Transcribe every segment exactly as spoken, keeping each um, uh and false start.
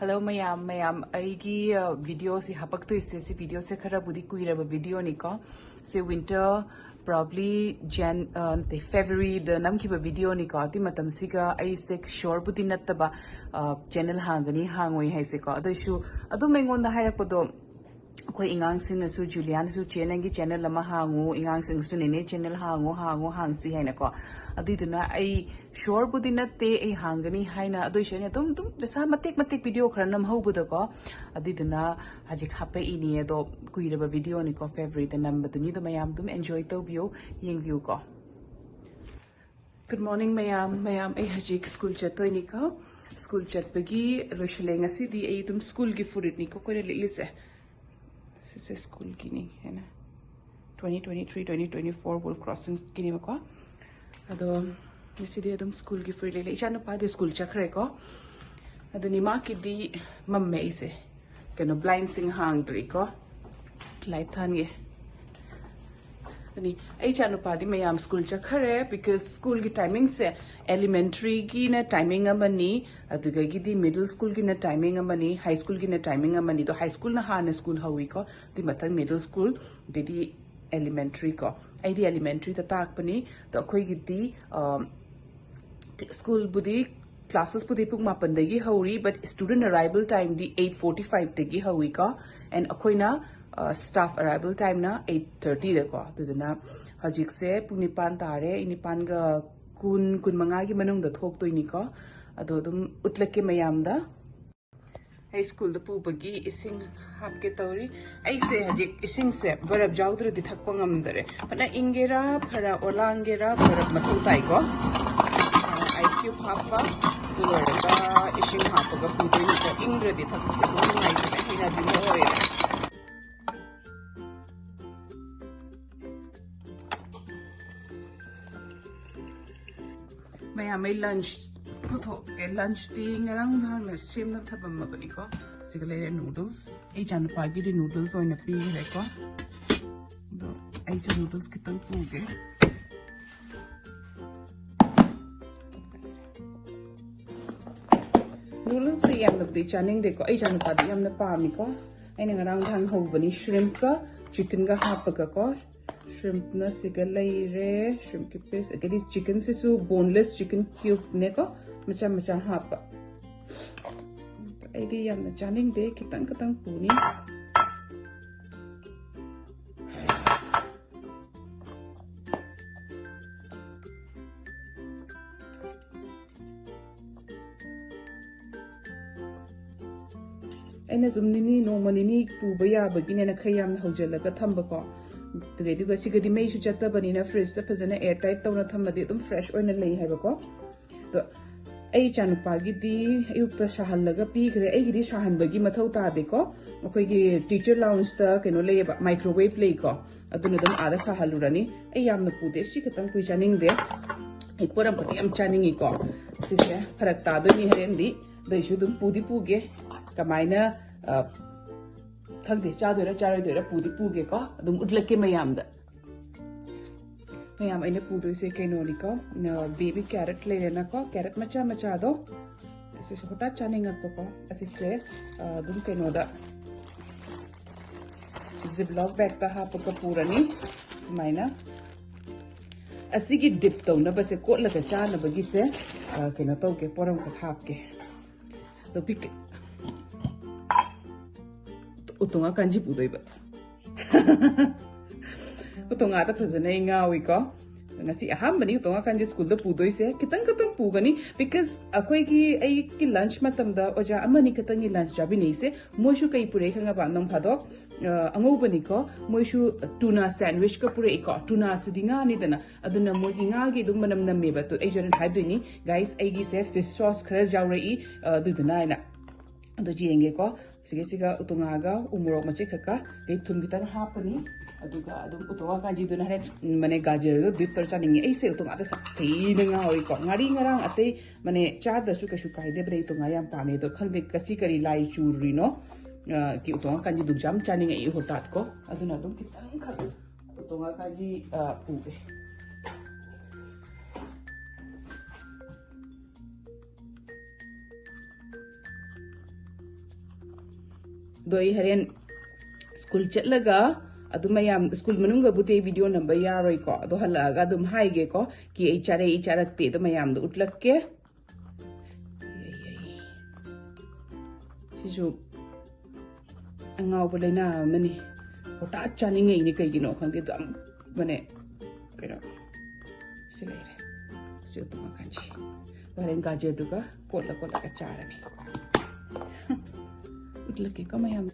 Hello ꯃꯌꯥꯝ, ꯃꯌꯥꯝ ꯑꯩꯒꯤ ꯚꯤꯗꯤꯑꯣꯁꯤ ꯍꯥꯄꯛꯇꯣꯏꯁꯦ, ꯁꯤ ꯚꯤꯗꯤꯑꯣꯁꯦ ꯈꯔꯕꯨꯗꯤ ꯀꯨꯏꯔꯕ ꯚꯤꯗꯤꯑꯣꯅꯤꯀꯣ꯫ ꯁꯤ winter, probably Jan, ꯅꯠꯇꯦ, Februaryꯗ ꯅꯝꯈꯤꯕ ꯚꯤꯗꯤꯑꯣꯅꯤꯀꯣ꯫ ꯑꯗꯨꯏ ꯃꯇꯝꯁꯤꯒ ꯑꯩꯁꯦ ꯁꯤꯌꯣꯔꯕꯨꯗꯤ ꯅꯠꯇꯕ ꯆꯦꯅꯦꯜ ꯍꯥꯡꯒꯅꯤ ꯍꯥꯡꯉꯣꯏ ꯍꯥꯏꯁꯦꯀꯣ꯫ ꯑꯗꯨꯏꯁꯨ ꯑꯗꯨꯝ ꯑꯩꯉꯣꯟꯗ ꯍꯥꯏꯔꯛꯄꯗꯣ, ꯑꯩꯈꯣꯏ ꯑꯉꯥꯡꯁꯤꯡꯅꯁꯨ, ꯖꯨꯂꯤꯌꯥꯅꯁꯨ, "ꯆꯦ, ꯅꯪꯒꯤ ꯆꯦꯅꯦꯜ ꯑꯃ ꯍꯥꯡꯉꯨ", ꯑꯉꯥꯡꯁꯤꯡꯁꯨ, "ꯅꯦꯅꯦ, ꯆꯦꯅꯦꯜ ꯍꯥꯡꯉꯨ, ꯍꯥꯡꯉꯨ, ꯍꯥꯡꯁꯤ" ꯍꯥꯏꯅꯀꯣ꯫ ꯑꯗꯨꯏꯗꯨꯅ ꯑꯩ ꯁꯤꯌꯣꯔꯕꯨꯗꯤ ꯅꯠꯇꯦ ꯑꯩ ꯍꯥꯡꯒꯅꯤ ꯍꯥꯏꯅ, ꯑꯗꯨꯏꯁꯨ ꯑꯩꯅ ꯑꯗꯨꯝ ꯑꯗꯨꯝ ꯄꯩꯁꯥ ꯃꯇꯦꯛ ꯃꯇꯦꯛ ꯚꯤꯗꯤꯑꯣ ꯈꯔ ꯅꯝꯍꯧꯕꯗꯀꯣ꯫ ꯑꯗꯨꯏꯗꯨꯅ ꯍꯧꯖꯤꯛ ꯍꯥꯄꯛꯏꯅꯤ꯫ ꯑꯗꯣ ꯀꯨꯏꯔꯕ ꯚꯤꯗꯤꯑꯣꯅꯤꯀꯣ, Februaryꯗ ꯅꯝꯕꯗꯨꯅꯤ꯫ ꯑꯗꯣ ꯃꯌꯥꯝ ꯑꯗꯨꯝ ꯑꯦꯟꯖꯣꯏ ꯇꯧꯕꯤꯌꯨ, ꯌꯦꯡꯕꯤꯌꯨꯀꯣ꯫ Good morning ꯃꯌꯥꯝ꯫ ꯃꯌꯥꯝ, ꯑꯩ ꯍꯧꯖꯤꯛ ꯁ꯭ꯀꯨꯜ ꯆꯠꯇꯣꯏꯅꯤꯀꯣ꯫ ꯁ꯭ꯀꯨꯜ ꯆꯠꯄꯒꯤ ꯂꯣꯏꯁꯤꯜꯂꯦ꯫ ꯉꯁꯤꯗꯤ ꯑꯩ ꯑꯗꯨꯝ ꯁ꯭ꯀꯨꯜꯒꯤ ꯐꯨꯔꯤꯠꯅꯤꯀꯣ ꯑꯩꯈꯣꯏꯅ ꯂꯤꯠꯂꯤꯁꯦ꯫ ꯁꯤꯁꯦ ꯁ꯭ꯀꯨꯜꯒꯤꯅꯤ ꯍꯥꯏꯅ, twenty twenty three twenty twenty four Wool Crossingꯒꯤꯅꯦꯕꯀꯣ꯫ ꯑꯗꯣ ꯉꯁꯤꯗꯤ ꯑꯗꯨꯝ ꯁ꯭ꯀꯨꯜꯒꯤ ꯐꯨꯔꯤꯠ ꯂꯤꯠꯂꯦ꯫ ꯏꯆꯥꯅꯨꯄꯥꯗꯤ ꯁ꯭ꯀꯨꯜ ꯆꯠꯈ꯭ꯔꯦꯀꯣ꯫ ꯑꯗꯨꯅꯤ, ꯃꯥꯀꯤꯗꯤ ꯃꯝꯃꯦ꯫ ꯑꯩꯁꯦ ꯀꯩꯅꯣ, ꯕ꯭ꯂꯥꯏꯟꯁꯤꯡ ꯍꯥꯡꯗ꯭ꯔꯤꯀꯣ꯫ ꯂꯥꯏꯠ ꯊꯥꯟꯒꯦ꯫ ꯑꯗꯨꯅꯤ, ꯑꯩ ꯏꯆꯥꯅꯨꯄꯥꯗꯤ ꯃꯌꯥꯝ ꯁ꯭ꯀꯨꯜ ꯆꯠꯈ꯭ꯔꯦ, because ꯁ꯭ꯀꯨꯜꯒꯤ ꯇꯥꯏꯃꯤꯡꯁꯦ, elementary ꯒꯤꯅ ꯇꯥꯏꯃꯤꯡ ꯑꯃꯅꯤ, ꯑꯗꯨꯗꯒꯤꯗꯤ middle school ꯒꯤꯅ ꯇꯥꯏꯃꯤꯡ ꯑꯃꯅꯤ, high school ꯒꯤꯅ ꯇꯥꯏꯃꯤꯡ ꯑꯃꯅꯤ꯫ ꯑꯗꯣ high school ꯅ ꯍꯥꯟꯅ ꯁ꯭ꯀꯨꯜ ꯍꯧꯋꯤꯀꯣ, ꯑꯗꯨꯏ ꯃꯊꯪ middle school, ꯑꯗꯩꯗꯤ elementary ꯀꯣ꯫ ꯑꯩꯗꯤ elementary ꯗ ꯇꯥꯛꯄꯅꯤ꯫ ꯑꯗꯣ ꯑꯩꯈꯣꯏꯒꯤꯗꯤ, ꯑ, ꯁ꯭ꯀꯨꯜꯕꯨꯗꯤ, classes ꯄꯨꯗꯤ ꯄꯨꯡ ꯃꯥꯄꯟꯗꯒꯤ ꯍꯧꯔꯤ, but student arrival time D eight forty five ꯗꯒꯤ ꯍꯧꯋꯤꯀꯣ꯫ And ꯑꯩꯈꯣꯏꯅ, ꯑ, staff arrival time ꯅ eight thirty ꯗꯀꯣ꯫ ꯑꯗꯨꯗꯨꯅ ꯍꯧꯖꯤꯛꯁꯦ ꯄꯨꯡ ꯅꯤꯄꯥꯟ ꯇꯥꯔꯦ, ꯑꯩ ꯅꯤꯄꯥꯟꯒ ꯀꯨꯟ, ꯀꯨꯟꯃꯉꯥꯒꯤ ꯃꯅꯨꯡꯗ ꯊꯣꯛꯇꯣꯏꯅꯤꯀꯣ꯫ ꯑꯗꯣ ꯑꯗꯨꯝ ꯎꯠꯂꯛꯀꯦ ꯃꯌꯥꯝꯗ꯫ ꯑꯩ ꯁ꯭ꯀꯨꯜꯗ ꯄꯨꯕꯒꯤ ꯏꯁꯤꯡ ꯍꯥꯞꯀꯦ ꯇꯧꯔꯤ꯫ ꯑꯩꯁꯦ ꯍꯧꯖꯤꯛ ꯏꯁꯤꯡꯁꯦ ꯕꯔꯞ ꯌꯥꯎꯗ꯭ꯔꯗꯤ ꯊꯛꯄ ꯉꯝꯗꯔꯦ꯫ ꯐꯅ ꯏꯪꯒꯦꯔꯥ, ꯐꯅ ꯑꯣꯂꯥꯡꯒꯦꯔꯥ, ꯕꯔꯞ ꯃꯊꯧ ꯇꯥꯏꯀꯣ꯫ ꯑꯥꯏꯁ ꯀ꯭ꯌꯨꯕ ꯍꯥꯞꯄ, ꯑꯗꯨ ꯂꯣꯏꯔꯒ ꯏꯁꯤꯡ ꯍꯥꯞꯄꯒ ꯄꯨꯗꯣꯏꯅꯤꯀꯣ꯫ ꯏꯪꯗ꯭ꯔꯗꯤ ꯊꯛꯄꯁꯦ ꯑꯗꯨꯝ ꯅꯨꯡꯉꯥꯏꯇꯕ, ꯍꯩꯅꯕꯤ ꯑꯃ ꯑꯣꯏꯔꯦ꯫ ꯃꯌꯥꯝ, ꯑꯩ lunch ꯄꯨꯊꯣꯛꯀꯦ꯫ Lunch ꯇꯤ ꯉꯔꯥꯡ ꯅꯍꯥꯟꯅ ꯁꯦꯝꯅ ꯊꯝꯃꯝꯃꯕꯅꯤꯀꯣ꯫ ꯁꯤꯒ ꯂꯩꯔꯦ noodles꯫ ꯑꯩ ꯏꯆꯥꯅꯨꯄꯥꯒꯤꯗꯤ noodles ꯑꯣꯏꯅ ꯄꯤꯈ꯭ꯔꯦꯀꯣ꯫ ꯑꯗꯣ ꯑꯩꯁꯨ noodles ꯈꯤꯇꯪ ꯄꯨꯒꯦ꯫ ꯅꯨꯗꯜꯁꯁꯦ ꯌꯥꯝꯅꯕꯨꯗꯤ ꯆꯥꯅꯤꯡꯗꯦꯀꯣ, ꯑꯩ ꯏꯆꯥꯅꯨꯄꯥꯗꯤ ꯌꯥꯝꯅ ꯄꯥꯝꯃꯤꯀꯣ꯫ ꯑꯩꯅ ꯉꯔꯥꯡ ꯅꯍꯥꯟ ꯍꯧꯕꯅꯤ ꯁ꯭ꯔꯤꯝꯞꯀ ꯆꯤꯛꯀꯟꯒ ꯍꯥꯞꯄꯒꯀꯣ꯫ ꯁ꯭ꯔꯤꯝꯞꯅ ꯁꯤꯒ ꯂꯩꯔꯦ, ꯁ꯭ꯔꯤꯝꯞꯀꯤ ꯄꯤꯁ, ꯑꯗꯒꯤꯗꯤ ꯆꯤꯛꯀꯟꯁꯤꯁꯨ ꯕꯣꯟꯂꯦꯁ ꯆꯤꯛꯀꯟ ꯀ꯭ꯌꯨꯕꯅꯦꯀꯣ, ꯃꯆꯥ ꯃꯆꯥ ꯍꯥꯞꯄ꯫ ꯑꯩꯗꯤ ꯌꯥꯝꯅ ꯆꯥꯅꯤꯡꯗꯦ, ꯈꯤꯇꯪ ꯈꯤꯇꯪ ꯄꯨꯅꯤ꯫ ꯑꯩꯅ ꯁꯨꯝ ꯅꯤꯅꯤ, ꯅꯣꯡꯃ ꯅꯤꯅꯤ ꯄꯨꯕ ꯌꯥꯕꯒꯤꯅꯦꯅ ꯈꯔ ꯌꯥꯝꯅ ꯍꯧꯖꯤꯜꯂꯒ ꯊꯝꯕꯀꯣ꯫ ꯑꯗꯨꯒ ꯁꯤꯒꯗꯤ ꯃꯩꯁꯨ ꯆꯠꯇꯕꯅꯤꯅ ꯐ꯭ꯔꯤꯖꯇ ꯐꯖꯅ ꯑꯦꯌꯔ ꯇꯥꯏꯠ ꯇꯧꯅ ꯊꯝꯃꯗꯤ ꯑꯗꯨꯝ ꯐ꯭ꯔꯦꯁ ꯑꯣꯏꯅ ꯂꯩ ꯍꯥꯏꯕꯀꯣ꯫ ꯑꯗꯣ ꯑꯩ ꯏꯆꯥꯅꯨꯄꯥꯒꯤꯗꯤ ꯑꯌꯨꯛꯇ ꯁꯥꯍꯜꯂꯒ ꯄꯤꯈ꯭ꯔꯦ꯫ ꯑꯩꯒꯤꯗꯤ ꯁꯥꯍꯟꯕꯒꯤ ꯃꯊꯧ ꯇꯥꯗꯦꯀꯣ꯫ ꯑꯩꯈꯣꯏꯒꯤ ꯇꯤꯆꯔ ꯂꯥꯎꯟꯁꯇ ꯀꯩꯅꯣ ꯂꯩꯌꯦꯕ, ꯃꯥꯏꯀ꯭ꯔꯣꯋꯦꯚ ꯂꯩꯀꯣ꯫ ꯑꯗꯨꯅ ꯑꯗꯨꯝ ꯑꯥꯗ ꯁꯥꯍꯜꯂꯨꯔꯅꯤ꯫ ꯑꯩ ꯌꯥꯝꯅ ꯄꯨꯗꯦ, ꯁꯤ ꯈꯛꯇꯪ ꯄꯨꯏ, ꯆꯥꯅꯤꯡꯗꯦ꯫ ꯑꯩ ꯄꯣꯠ ꯑꯃꯈꯛꯇꯤ ꯌꯥꯝ ꯆꯥꯅꯤꯡꯉꯤꯀꯣ꯫ ꯁꯤꯁꯦ ꯐꯔꯛ ꯇꯥꯗꯣꯏꯅꯤ ꯍꯣꯔꯦꯟꯗꯤ꯫ ꯑꯗꯨꯏꯁꯨ ꯑꯗꯨꯝ ꯄꯨꯗꯤ ꯄꯨꯒꯦ꯫ ꯀꯃꯥꯏꯅ, ꯑ, ꯈꯪꯗꯦ, ꯆꯥꯗꯣꯏꯔꯥ ꯆꯥꯔꯣꯏꯗꯣꯏꯔꯥ, ꯄꯨꯗꯤ ꯄꯨꯒꯦꯀꯣ꯫ ꯑꯗꯨꯝ ꯎꯠꯂꯛꯀꯦ ꯃꯌꯥꯝꯗ꯫ ꯃꯌꯥꯝ, ꯑꯩꯅ ꯄꯨꯗꯣꯏꯁꯦ ꯀꯩꯅꯣꯅꯤꯀꯣ, ꯕꯦꯕꯤ ꯀꯦꯔꯠ ꯂꯩꯔꯦꯅꯀꯣ, ꯀꯦꯔꯠ ꯃꯆꯥ ꯃꯆꯥꯗꯣ꯫ ꯑꯁꯤꯁꯨ ꯍꯣꯇꯥ ꯆꯥꯅꯤꯡꯉꯛꯄꯀꯣ꯫ ꯑꯁꯤꯁꯦ, ꯑ, ꯑꯗꯨꯝ ꯀꯩꯅꯣꯗ ꯖꯤꯞꯂꯣꯛ ꯕꯦꯒꯇ ꯍꯥꯞꯄꯒ ꯄꯨꯔꯅꯤ꯫ ꯁꯨꯃꯥꯏꯅ ꯑꯁꯤꯒꯤ ꯗꯤꯞ ꯇꯧꯅꯕꯁꯦ, ꯀꯣꯠꯂꯒ ꯆꯥꯅꯕꯒꯤꯁꯦ, ꯑ, ꯀꯩꯅꯣ ꯇꯧꯒꯦ, ꯄꯣꯔꯝꯈꯛ ꯍꯥꯞꯀꯦ꯫ ꯑꯗꯣ ꯄꯤꯛ-, ꯎꯇꯣꯡ ꯑꯀꯥꯟꯖꯤ ꯄꯨꯗꯣꯏꯕ꯫ ꯎꯇꯣꯡ ꯉꯥꯗ ꯐꯖꯅ ꯑꯩ ꯉꯥꯎꯏꯀꯣ꯫ ꯉꯁꯤ ꯑꯍꯥꯟꯕꯅꯤ ꯎꯇꯣꯡ ꯑꯀꯥꯟꯖꯤ ꯁ꯭ꯀꯨꯜꯗ ꯄꯨꯗꯣꯏꯁꯦ꯫ ꯈꯤꯇꯪ ꯈꯛꯇꯪ ꯄꯨꯒꯅꯤ, because ꯑꯩꯈꯣꯏꯒꯤ, ꯑꯩꯒꯤ ꯂꯟꯆ ꯃꯇꯝꯗ ꯑꯣꯖꯥ ꯑꯃꯅꯤ ꯈꯛꯇꯪꯒꯤ ꯂꯟꯆ ꯆꯥꯕꯤꯅꯩꯁꯦ꯫ ꯃꯣꯏꯁꯨ ꯀꯩ ꯄꯨꯔꯛꯏ ꯈꯪꯉꯕ? ꯅꯣꯡ ꯐꯥꯗꯣꯛ, ꯑ, ꯑꯉꯧꯕꯅꯤꯀꯣ, ꯃꯣꯏꯁꯨ ꯇꯨꯅꯥ ꯁꯦꯟꯋꯤꯆꯀ ꯄꯨꯔꯛꯏꯀꯣ꯫ ꯇꯨꯅꯥꯁꯤꯗꯤ ꯉꯥꯅꯤꯗꯅ, ꯑꯗꯨꯅ ꯃꯣꯏꯒꯤ ꯉꯥꯒꯤ ꯑꯗꯨꯝ ꯃꯅꯝ ꯅꯝꯃꯦꯕ꯫ ꯑꯗꯨ ꯑꯩꯁꯨ ꯑꯗꯨꯝ ꯍꯥꯏꯗꯣꯏꯅꯤ, "ꯒꯥꯏꯁ, ꯑꯩꯒꯤꯁꯦ ꯐꯤꯁ ꯁꯣꯁ ꯈꯔ ꯌꯥꯎꯔꯛꯏ, ꯑ, ꯑꯗꯨꯗꯨꯅ" ꯍꯥꯏꯅ꯫ ꯑꯗꯨ ꯌꯦꯡꯒꯦꯀꯣ꯫ ꯁꯤꯒꯤꯁꯤꯒ ꯎꯇꯣꯡ ꯉꯥꯒ ꯎ ꯃꯣꯔꯣꯛ ꯃꯆꯦꯠ ꯈꯛꯀ, ꯑꯗꯩ ꯊꯨꯝ ꯈꯤꯇꯪ ꯍꯥꯞꯄꯅꯤ꯫ ꯑꯗꯨꯒ ꯑꯗꯨꯝ ꯎꯇꯣꯡ ꯉꯥ ꯀꯥꯟꯖꯤꯗꯨꯅ ꯍꯣꯔꯦꯟ, ꯎꯝ, ꯃꯅꯦ ꯒꯥꯖꯔꯒ ꯗꯤꯞ ꯇꯧꯔ ꯆꯥꯅꯤꯡꯉꯤ꯫ ꯑꯩꯁꯦ ꯎꯇꯣꯡ ꯉꯥꯗ ꯁꯥꯊꯤꯅ ꯉꯥꯎꯏꯀꯣ꯫ ꯉꯥꯔꯤ ꯉꯔꯥꯡ ꯑꯇꯩ ꯃꯅꯦ ꯆꯥꯗ꯭ꯔꯁꯨ ꯀꯩꯁꯨ ꯀꯥꯏꯗꯦꯕꯅꯦ, ꯎꯇꯣꯡ ꯉꯥ ꯌꯥꯝ ꯄꯥꯝꯃꯦ꯫ ꯑꯗꯣ ꯈꯪꯗꯦ ꯉꯁꯤ ꯀꯔꯤ ꯂꯥꯏ ꯆꯨꯔꯨꯔꯤꯅꯣ, ꯑ, ꯀꯤ ꯎꯇꯣꯡ ꯉꯥ ꯀꯥꯟꯖꯤꯗꯨ ꯌꯥꯝ ꯆꯥꯅꯤꯡꯉꯛꯏ ꯍꯣꯇꯥꯠꯀꯣ꯫ ꯑꯗꯨꯅ ꯑꯗꯨꯝ ꯈꯤꯇꯪꯈꯛ ꯎꯇꯣꯡ ꯉꯥ ꯀꯥꯟꯖꯤ, ꯑ, ꯄꯨꯒꯦ꯫ ꯑꯗꯣ ꯑꯩ ꯍꯣꯔꯦꯟ ꯁ꯭ꯀꯨꯜ ꯆꯠꯂꯒ ꯑꯗꯨ ꯃꯌꯥꯝ, ꯁ꯭ꯀꯨꯜ ꯃꯅꯨꯡꯗꯕꯨꯗꯤ ꯑꯩ ꯚꯤꯗꯤꯑꯣ ꯅꯝꯕ ꯌꯥꯔꯣꯏꯀꯣ, ꯑꯗꯣ ꯍꯜꯂꯛꯑꯒ ꯑꯗꯨꯝ ꯍꯥꯏꯒꯦꯀꯣ, ꯀꯤ ꯑꯩ ꯆꯥꯔꯛꯏ ꯆꯥꯔꯛꯇꯦ ꯑꯗꯣ ꯃꯌꯥꯝꯗꯣ ꯎꯠꯂꯛꯀꯦ꯫ ꯁꯤꯁꯨ ꯑꯉꯥꯎꯕ ꯂꯩꯅꯥ ꯑꯃꯅꯤ꯫ ꯍꯣꯇꯥꯠ ꯆꯥꯅꯤꯡꯉꯛꯏꯅꯤ, ꯀꯩꯒꯤꯅꯣ ꯈꯪꯗꯦ꯫ ꯑꯗꯨ ꯌꯥꯝ ꯃꯅꯦ ꯀꯩꯅꯣ ꯁꯤ ꯂꯩꯔꯦ꯫ ꯁꯤ ꯎꯇꯃ ꯀꯥꯟꯆꯤ꯫ ꯍꯣꯔꯦꯟ ꯒꯥꯖꯔꯗꯨꯒ ꯀꯣꯠꯂ ꯀꯣꯠꯂꯒ ꯆꯥꯔꯅꯤ꯫ ꯎꯠꯂꯛꯀꯦꯀꯣ ꯃꯌꯥꯝ꯫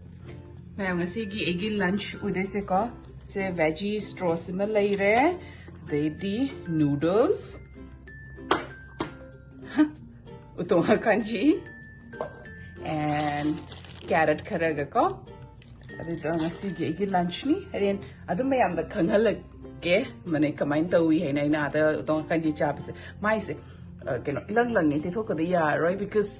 ꯃꯌꯥꯝ, ꯉꯁꯤꯒꯤ ꯑꯩꯒꯤ ꯂꯟꯆ ꯑꯣꯏꯗꯣꯏꯁꯦꯀꯣ, ꯁꯦ ꯚꯦꯖꯤ ꯁ꯭ꯇ꯭ꯔꯣꯁ ꯑꯃ ꯂꯩꯔꯦ, ꯑꯗꯩꯗꯤ ꯅꯨꯗꯜꯁ, ꯎꯇꯣꯡ ꯀꯥꯟꯆꯤ, and carrot ꯈꯔꯒ ꯀꯣ꯫ ꯑꯗꯨꯗꯣ ꯉꯁꯤꯒꯤ ꯑꯩꯒꯤ ꯂꯟꯆꯅꯤ꯫ ꯍꯣꯔꯦꯟ ꯑꯗꯨꯝ ꯃꯌꯥꯝꯗ ꯈꯪꯍꯜꯂꯛꯀꯦ, ꯃꯅꯦ ꯀꯃꯥꯏꯅ ꯇꯧꯏ ꯍꯥꯏꯅ ꯑꯩꯅ ꯑꯥꯗ ꯎꯇꯣꯡ ꯀꯥꯟꯆꯤ ꯆꯥꯕꯁꯦ꯫ ꯃꯥꯏꯁꯦ ꯑ, ꯀꯩꯅꯣ ꯏꯂꯪ ꯂꯪꯉꯦ, ꯇꯩꯊꯣꯛꯀꯗ ꯌꯥꯔꯔꯣꯏ, because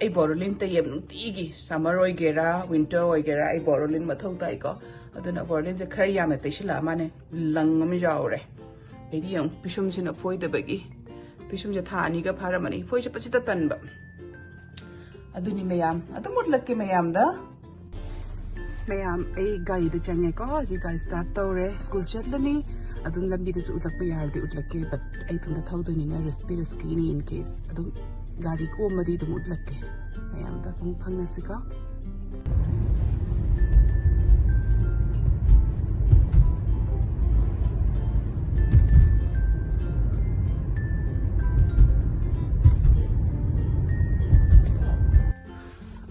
ꯑꯩ ꯕꯣꯔꯣꯂꯤꯟ ꯇꯩꯌꯦꯕ ꯅꯨꯡꯇꯤꯒꯤ, ꯁꯝꯃꯔ ꯑꯣꯏꯒꯦꯔꯥ ꯋꯤꯟꯇꯔ ꯑꯣꯏꯒꯦꯔꯥ ꯑꯩ ꯕꯣꯔꯣꯂꯤꯟ ꯃꯊꯧ ꯇꯥꯏꯀꯣ꯫ ꯑꯗꯨꯅ ꯕꯣꯔꯣꯂꯤꯟꯁꯦ ꯈꯔ ꯌꯥꯝꯅ ꯇꯩꯁꯤꯜꯂꯛꯑ ꯃꯥꯅꯦ, ꯂꯪ ꯑꯃ ꯌꯥꯎꯔꯦ꯫ ꯑꯩꯗꯤ ꯌꯦꯡꯉꯨ, ꯄꯤꯁꯨꯝꯁꯤꯅ ꯐꯣꯏꯗꯕꯒꯤ, ꯄꯤꯁꯨꯝꯁꯦ ꯊꯥ ꯑꯅꯤꯒ ꯐꯥꯔꯝꯃꯅꯤ, ꯐꯣꯏ ꯆꯠꯄꯁꯤꯗ ꯇꯟꯕ꯫ ꯑꯗꯨꯅꯤ ꯃꯌꯥꯝ, ꯑꯗꯨꯝ ꯎꯠꯂꯛꯀꯦ ꯃꯌꯥꯝꯗ꯫ ꯃꯌꯥꯝ, ꯑꯩ ꯒꯥꯔꯤꯗ ꯆꯪꯉꯦꯀꯣ, ꯍꯧꯖꯤꯛ ꯒꯥꯔꯤ ꯁ꯭ꯇꯥꯔꯠ ꯇꯧꯔꯦ꯫ ꯁ꯭ꯀꯨꯜ ꯆꯠꯂꯅꯤ, ꯑꯗꯨꯝ ꯂꯝꯕꯤꯗꯁꯨ ꯎꯠꯂꯛꯄ ꯌꯥꯔꯗꯤ ꯎꯠꯂꯛꯀꯦ, but ꯑꯩ ꯏꯊꯟꯇ ꯊꯧꯗꯣꯏꯅꯤꯅ ꯔꯤꯁꯛꯇꯤ ꯔꯤꯁꯀꯤꯅꯤ꯫ In case ꯑꯗꯨꯝ ꯒꯥꯔꯤ ꯀꯣꯝꯃꯗꯤ ꯑꯗꯨꯝ ꯎꯠꯂꯛꯀꯦ ꯃꯌꯥꯝꯗ꯫ ꯑꯗꯨꯝ ꯐꯪꯅꯁꯤꯀꯣ꯫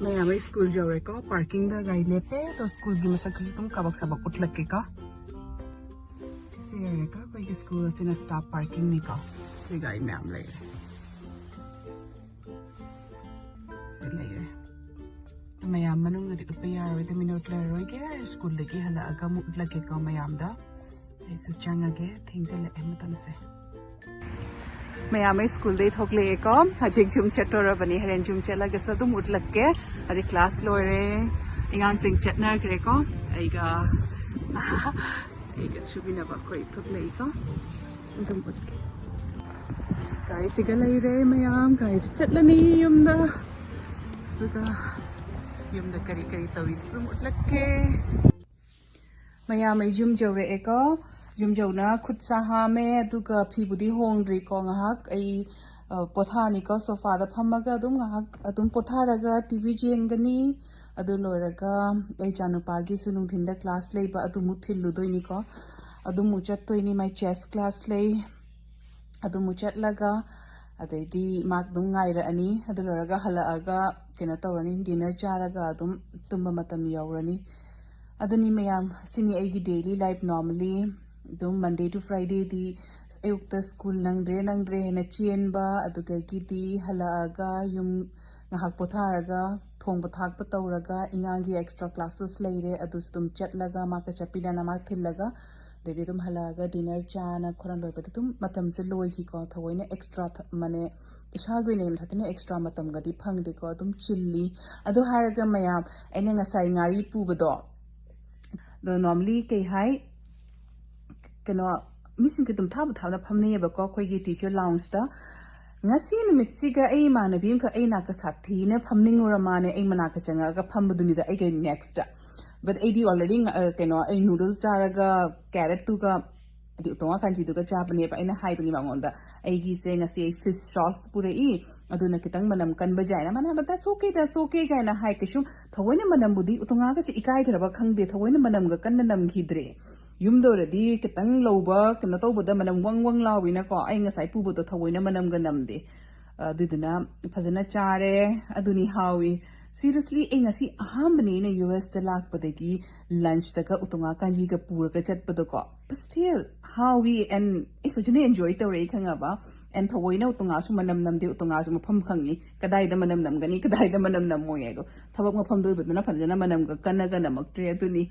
ꯃꯌꯥꯝ, ꯑꯩ ꯁ꯭ꯀꯨꯜ ꯌꯧꯔꯦꯀꯣ, ꯄꯥꯔꯀꯤꯡꯗ ꯒꯥꯔꯤ ꯂꯦꯞꯄꯦ꯫ ꯑꯗꯣ ꯁ꯭ꯀꯨꯜꯒꯤ ꯃꯁꯛꯇꯨꯁꯨ ꯑꯗꯨꯝ ꯀꯥꯕꯛ ꯁꯥꯕꯛ ꯎꯠꯂꯛꯀꯦꯀꯣ꯫ ꯁꯤ ꯌꯧꯔꯦꯀꯣ, ꯑꯩꯈꯣꯏꯒꯤ ꯁ꯭ꯀꯨꯜ ꯑꯁꯤꯅ ꯁ꯭ꯇꯥꯐ ꯄꯥꯔꯀꯤꯡꯅꯤꯀꯣ꯫ ꯁꯤ ꯒꯥꯔꯤ ꯃꯌꯥꯝ ꯂꯩꯔꯦ꯫ ꯁꯤ ꯂꯩꯔꯦ꯫ ꯃꯌꯥꯝ ꯃꯅꯨꯡꯗꯗꯤ ꯎꯠꯄ ꯌꯥꯔꯣꯏꯗ, ꯃꯤꯅ ꯎꯠꯂꯔꯣꯏꯒꯦ꯫ ꯁ꯭ꯀꯨꯜꯗꯒꯤ ꯍꯜꯂꯛꯑꯒ ꯑꯃꯨꯛ ꯎꯠꯂꯛꯀꯦꯀꯣ ꯃꯌꯥꯝꯗ꯫ ꯑꯩꯁꯨ ꯆꯪꯉꯒꯦ, ꯊꯦꯡꯖꯤꯜꯂꯛꯑꯦ ꯃꯇꯝꯁꯦ꯫ ꯃꯌꯥꯝ, ꯑꯩ ꯁ꯭ꯀꯨꯜꯗꯩ ꯊꯣꯛꯂꯛꯑꯦꯀꯣ꯫ ꯍꯧꯖꯤꯛ ꯖꯤꯝ ꯆꯠꯇꯣꯔꯕꯅꯤ, ꯍꯣꯔꯦꯟ ꯖꯤꯝ ꯆꯠꯂꯒꯁꯨ ꯑꯗꯨꯝ ꯎꯠꯂꯛꯀꯦ꯫ ꯍꯧꯖꯤꯛ ꯀ꯭ꯂꯥꯁ ꯂꯣꯏꯔꯦ, ꯑꯉꯥꯡꯁꯤꯡ ꯆꯠꯅꯈ꯭ꯔꯦꯀꯣ꯫ ꯑꯩꯒ ꯑꯩꯒ ꯁꯨꯕꯤꯅꯕ ꯑꯩꯈꯣꯏ ꯊꯣꯛꯂꯛꯏꯀꯣ꯫ ꯑꯗꯨꯝ ꯎꯠꯀꯦ꯫ ꯒꯥꯔꯤꯁꯤꯒ ꯂꯩꯔꯦ ꯃꯌꯥꯝ, ꯒꯥꯔꯤꯗ ꯆꯠꯂꯅꯤ ꯌꯨꯝꯗ꯫ ꯑꯗꯨꯒ ꯌꯨꯝꯗ ꯀꯔꯤ ꯀꯔꯤ ꯇꯧꯔꯤꯗꯨꯁꯨ ꯎꯠꯂꯛꯀꯦ꯫ ꯃꯌꯥꯝ, ꯑꯩ ꯌꯨꯝ ꯌꯧꯔꯛꯑꯦꯀꯣ꯫ ꯌꯨꯝ ꯌꯧꯅ ꯈꯨꯠ ꯁꯥ ꯍꯥꯝꯃꯦ, ꯑꯗꯨꯒ ꯐꯤꯕꯨꯗꯤ ꯍꯣꯡꯗ꯭ꯔꯤꯀꯣ꯫ ꯉꯥꯏꯍꯥꯛ ꯑꯩ, ꯑ, ꯄꯣꯊꯥꯅꯤꯀꯣ꯫ ꯁꯣꯐꯥꯗ ꯐꯝꯃꯒ ꯑꯗꯨꯝ ꯉꯥꯏꯍꯥꯛ ꯑꯗꯨꯝ ꯄꯣꯊꯥꯔꯒ ꯇꯤ ꯚꯤ ꯌꯦꯡꯒꯅꯤ꯫ ꯑꯗꯨ ꯂꯣꯏꯔꯒ ꯑꯩ ꯏꯆꯥꯅꯨꯄꯥꯒꯤꯁꯨ ꯅꯨꯡꯊꯤꯟꯗ ꯀ꯭ꯂꯥꯁ ꯂꯩꯕ, ꯑꯗꯨꯃꯨꯛ ꯊꯤꯜꯂꯨꯗꯣꯏꯅꯤꯀꯣ꯫ ꯑꯗꯨꯃꯨꯛ ꯆꯠꯇꯣꯏꯅꯤ, ꯃꯥꯏ ꯆꯦꯁ ꯀ꯭ꯂꯥꯁ ꯂꯩ꯫ ꯑꯗꯨꯃꯨꯛ ꯆꯠꯂꯒ ꯑꯗꯩꯗꯤ ꯃꯥ ꯑꯗꯨꯝ ꯉꯥꯏꯔꯛꯑꯅꯤ꯫ ꯑꯗꯨ ꯂꯣꯏꯔꯒ ꯍꯜꯂꯛꯑꯒ ꯀꯩꯅꯣ ꯇꯧꯔꯅꯤ, ꯗꯤꯅꯔ ꯆꯥꯔꯒ ꯑꯗꯨꯝ ꯇꯨꯝꯕ ꯃꯇꯝ ꯌꯧꯔꯅꯤ꯫ ꯑꯗꯨꯅꯤ ꯃꯌꯥꯝ, ꯁꯤꯅꯤ ꯑꯩꯒꯤ ꯗꯦꯂꯤ ꯂꯥꯏꯐ ꯅꯣꯔꯃꯦꯜꯂꯤ꯫ ꯑꯗꯨꯝ ꯃꯟꯗꯦ ꯇꯨ ꯐ꯭ꯔꯥꯏꯗꯦꯗꯤ ꯑꯌꯨꯛꯇ ꯁ꯭ꯀꯨꯜ ꯅꯪꯗ꯭ꯔꯦ ꯅꯪꯗ꯭ꯔꯦ ꯍꯥꯏꯅ ꯆꯦꯟꯕ, ꯑꯗꯨꯗꯒꯤꯗꯤ ꯍꯜꯂꯛꯑꯒ ꯌꯨꯝ ꯉꯥꯏꯍꯥꯛ ꯄꯣꯊꯥꯔꯒ ꯊꯣꯡꯕ ꯊꯥꯛꯄ ꯇꯧꯔꯒ, ꯑꯉꯥꯡꯒꯤ ꯑꯦꯛꯁꯇ꯭ꯔꯥ ꯀ꯭ꯂꯥꯁꯦꯁ ꯂꯩꯔꯦ, ꯑꯗꯨꯁꯨ ꯑꯗꯨꯝ ꯆꯠꯂꯒ ꯃꯥꯒ ꯆꯠꯄꯤꯗꯅ ꯃꯥ ꯊꯤꯜꯂꯒ, ꯑꯗꯩꯗꯤ ꯑꯗꯨꯝ ꯍꯜꯂꯛꯑꯒ ꯗꯤꯅꯔ ꯆꯥꯅ ꯈꯣꯠꯅ ꯂꯣꯏꯕꯗ ꯑꯗꯨꯝ ꯃꯇꯝꯁꯦ ꯂꯣꯏꯈꯤꯀꯣ꯫ ꯊꯑꯣꯏꯅ ꯑꯦꯛꯁꯇ꯭ꯔꯥ ꯃꯅꯦ, ꯏꯁꯥꯒꯤ ꯑꯣꯏꯅ ꯌꯥꯝ ꯊꯥꯗꯅ ꯑꯦꯛꯁꯇ꯭ꯔꯥ ꯃꯇꯝꯒꯗꯤ ꯐꯪꯗꯦꯀꯣ, ꯑꯗꯨꯝ ꯆꯤꯜꯂꯤ꯫ ꯑꯗꯨ ꯍꯥꯏꯔꯒ ꯃꯌꯥꯝ, ꯑꯩꯅ ꯉꯁꯥꯏ ꯉꯥꯔꯤ ꯄꯨꯕꯗꯣ, ꯑꯗꯣ ꯅꯣꯔꯃꯦꯜꯂꯤ ꯀꯩ ꯍꯥꯏ, ꯀꯩꯅꯣ, ꯃꯤꯁꯤꯡꯁꯦ ꯑꯗꯨꯝ ꯊꯥꯕ ꯊꯥꯕꯗ ꯐꯝꯅꯩꯌꯦꯕꯀꯣ ꯑꯩꯈꯣꯏꯒꯤ ꯇꯤꯆꯔ ꯂꯥꯎꯟꯁꯇ꯫ ꯉꯁꯤ ꯅꯨꯃꯤꯠꯁꯤꯒ ꯑꯩ ꯏꯃꯥꯟꯅꯕꯤ ꯑꯃꯈꯛ ꯑꯩ ꯅꯥꯛꯇ ꯁꯥꯊꯤꯅ ꯐꯝꯅꯤꯡꯉꯨꯔ ꯃꯥꯅꯦ, ꯑꯩ ꯃꯅꯥꯛꯇ ꯆꯪꯉꯛꯑꯒ ꯐꯝꯕꯗꯨꯅꯤꯗ ꯑꯩꯒ ꯅꯦꯛꯁꯇ꯫ ꯕꯠ ꯑꯩꯗꯤ ꯑꯣꯜꯔꯦꯗꯤ ꯀꯩꯅꯣ, ꯑꯩ ꯅꯨꯗꯜꯁ ꯆꯥꯔꯒ ꯀꯦꯔꯠꯇꯨꯒ ꯑꯗꯩ ꯎꯇꯣꯡ ꯀꯥꯟꯆꯤꯗꯨꯒ ꯆꯥꯕꯅꯦꯕ꯫ ꯑꯩꯅ ꯍꯥꯏꯕꯅꯦ ꯃꯉꯣꯟꯗ, "ꯑꯩꯒꯤꯁꯦ ꯉꯁꯤ ꯑꯩ ꯐꯤꯁ ꯁꯣꯁ ꯄꯨꯔꯛꯏ, ꯑꯗꯨꯅ ꯈꯤꯇꯪ ꯃꯅꯝ ꯀꯟꯕ ꯌꯥꯏꯅ"꯫ ꯃꯥꯅ ꯍꯥꯏꯕ, "That's okay, that's okay" ꯀꯥꯏꯅ ꯍꯥꯏ꯫ ꯀꯩꯁꯨꯝ ꯊꯑꯣꯏꯅ ꯃꯅꯝꯕꯨꯗꯤ, ꯎꯇꯣꯡꯒꯁꯦ ꯏꯀꯥꯏꯈ꯭ꯔꯕ ꯈꯪꯗꯦ, ꯊꯑꯣꯏꯅ ꯃꯅꯝꯒ ꯀꯟꯅ ꯅꯝꯈꯤꯗ꯭ꯔꯦ꯫ ꯌꯨꯝꯗ ꯑꯣꯏꯔꯗꯤ ꯈꯤꯇꯪ ꯂꯧꯕ ꯀꯩꯅꯣ ꯇꯧꯕꯗ ꯃꯅꯝ ꯋꯪ ꯋꯪ ꯂꯥꯎꯋꯤꯅꯀꯣ꯫ ꯑꯩ ꯉꯁꯥꯏ ꯄꯨꯕꯗꯣ ꯊꯑꯣꯏꯅ ꯃꯅꯝꯒ ꯅꯝꯗꯦ꯫ ꯑꯗꯨꯗꯨꯅ ꯐꯖꯅ ꯆꯥꯔꯦ꯫ ꯑꯗꯨꯅꯤ ꯍꯥꯎꯋꯤ꯫ ꯁꯤꯔꯤꯌꯁꯂꯤ, ꯑꯩ ꯉꯁꯤ ꯑꯍꯥꯟꯕꯅꯦ ꯑꯩꯅ ꯌꯨ ꯑꯦꯁꯇ ꯂꯥꯛꯄꯗꯒꯤ ꯂꯟꯁꯇꯒ ꯎꯇꯣꯡ ꯀꯥꯟꯆꯤꯒ ꯄꯨꯔꯒ ꯆꯠꯄꯗꯣꯀꯣ꯫ But still ꯍꯥꯎꯋꯤ꯫ ꯑꯦꯟ ꯑꯩ ꯐꯖꯅ ꯑꯦꯟꯖꯣꯏ ꯇꯧꯔꯛꯏ, ꯈꯪꯉꯕ? ꯑꯦꯟ ꯊꯑꯣꯏꯅ ꯎꯇꯣꯡꯒꯁꯨ ꯃꯅꯝ ꯅꯝꯗꯦ꯫ ꯎꯇꯣꯡꯒꯁꯨ ꯃꯐꯝ ꯈꯪꯉꯤ, ꯀꯗꯥꯏꯗ ꯃꯅꯝ ꯅꯝꯒꯅꯤ, ꯀꯗꯥꯏꯗ ꯃꯅꯝ ꯅꯝꯃꯣꯏ ꯍꯥꯏꯗꯣ꯫ ꯊꯕꯛ ꯃꯐꯝꯗ ꯑꯣꯏꯕꯗꯨꯅ ꯐꯖꯅ ꯃꯅꯝꯒ ꯀꯟꯅꯒ ꯅꯝꯃꯛꯇ꯭ꯔꯦ꯫ ꯑꯗꯨꯅꯤ,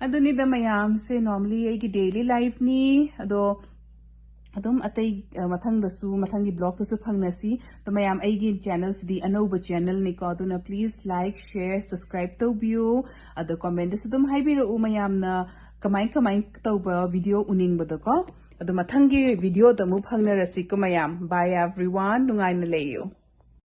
ꯑꯗꯨꯅꯤꯗ ꯃꯌꯥꯝꯁꯦ ꯅꯣꯔꯃꯦꯜꯂꯤ ꯑꯩꯒꯤ ꯗꯦꯂꯤ ꯂꯥꯏꯐꯅꯤ꯫ ꯑꯗꯣ ꯑꯗꯨꯝ ꯑꯇꯩ, ꯑ, ꯃꯊꯪꯗꯁꯨ, ꯃꯊꯪꯒꯤ ꯕ꯭ꯂꯣꯒꯇꯁꯨ ꯐꯪꯅꯁꯤ꯫ ꯑꯗꯣ ꯃꯌꯥꯝ, ꯑꯩꯒꯤ ꯆꯦꯅꯦꯜꯁꯤꯗꯤ ꯑꯅꯧꯕ ꯆꯦꯅꯦꯜꯅꯤꯀꯣ, ꯑꯗꯨꯅ ꯄ꯭ꯂꯤꯖ ꯂꯥꯏꯛ, ꯁꯦꯌꯔ, ꯁꯕꯁꯀ꯭ꯔꯥꯏꯕ ꯇꯧꯕꯤꯌꯨ꯫ ꯑꯗꯣ ꯀꯣꯃꯦꯟꯗꯁꯨ ꯑꯗꯨꯝ ꯍꯥꯏꯕꯤꯔꯛꯎ ꯃꯌꯥꯝꯅ ꯀꯃꯥꯏ ꯀꯃꯥꯏ ꯇꯧꯕ ꯚꯤꯗꯤꯑꯣ ꯎꯅꯤꯡꯕꯗꯣꯀꯣ꯫ ꯑꯗꯣ ꯃꯊꯪꯒꯤ ꯚꯤꯗꯤꯑꯣꯗ ꯑꯃꯨꯛ ꯐꯪꯅꯔꯁꯤꯀꯣ ꯃꯌꯥꯝ꯫ Bye everyone, ꯅꯨꯡꯉꯥꯏꯅ ꯂꯩꯌꯨ꯫